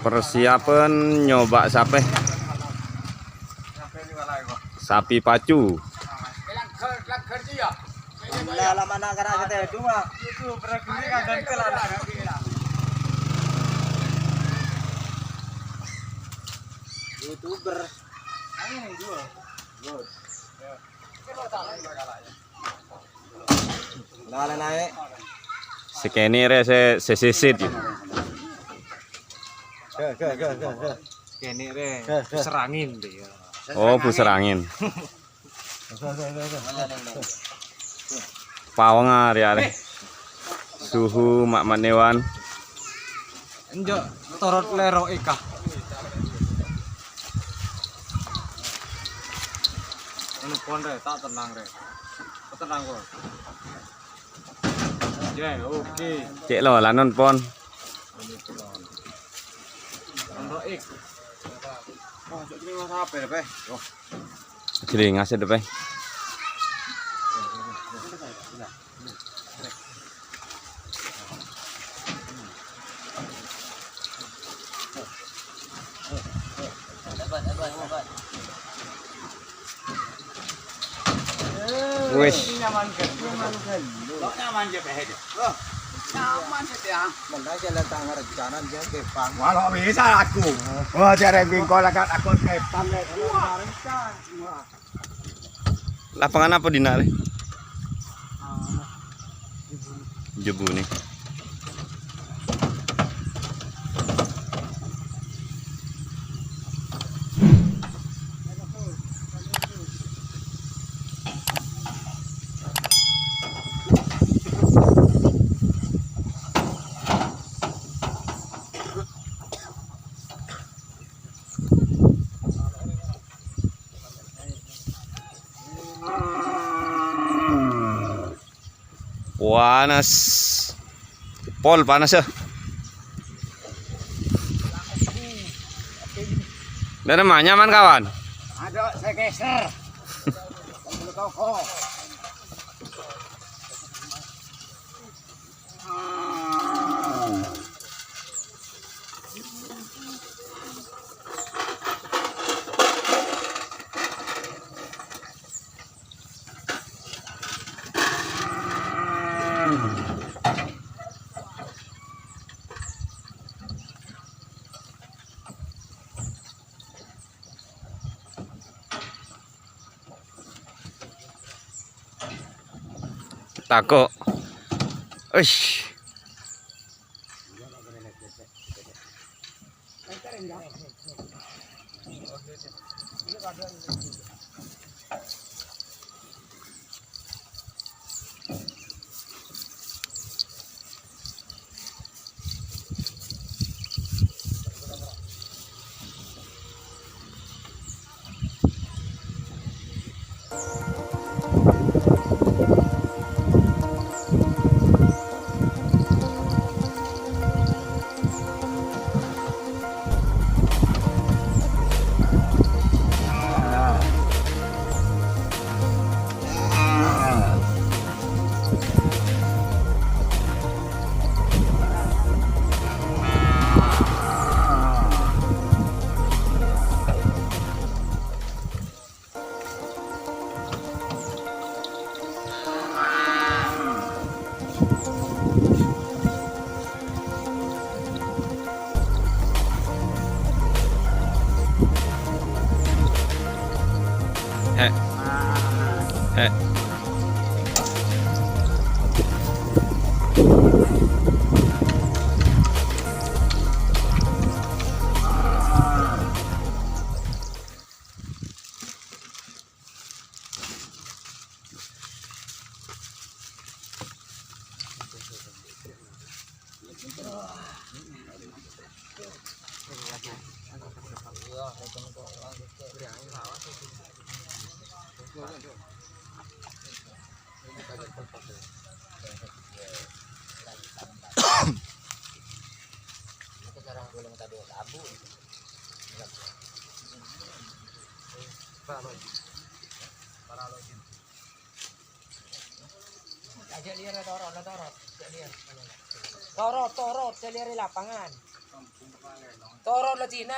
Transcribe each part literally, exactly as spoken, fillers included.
Persiapan nyoba sape? Sapi pacu. YouTuber. Nah, nah, naik. Sè kènè' rè sè, sè sisit, yâ. Kènè' rè, bus angin, yâ. Oh, bus angin. Pawang arè, arè. Suhu ma', ma' nèwan. Enjâ' torot lèro' èka. Anu pon rè, ta' tennang rè. Ta' tennang, pon. Yâ, oke. Cè' lo, lanon pon. Pon ro'ik. Oh, cok, ini mas apa ya, Pe? Oh. Jadi ngasih deh, Pe. Wis. Nyaman sih, Bang. Wah, lo bisa aku. Wah, jarang bingkol agak takut setan, Le. Wah. Lapangan apa dinna' rè? Jebunè. Panas. Pol panas, yâ. Dâ' remma nyaman, kawan? Ada, saya geser. Toko. Tako'. Uish. He'. He'. Aja' liar, torot, torot. Aja' liar. Torot, torot, aja' liar di lapangan. Toro' la Cina.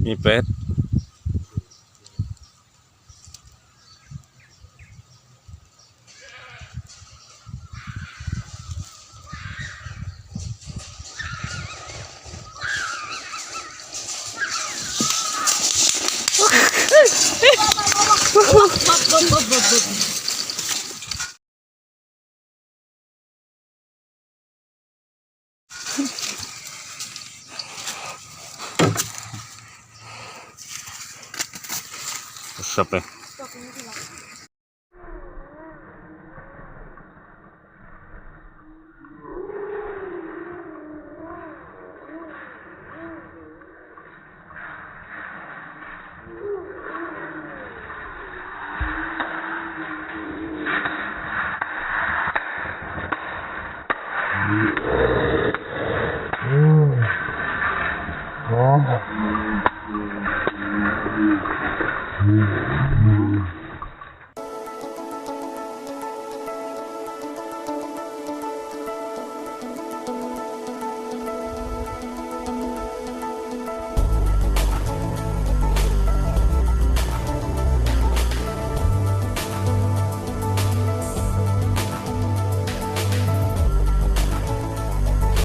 Ngepet. Resep, eh.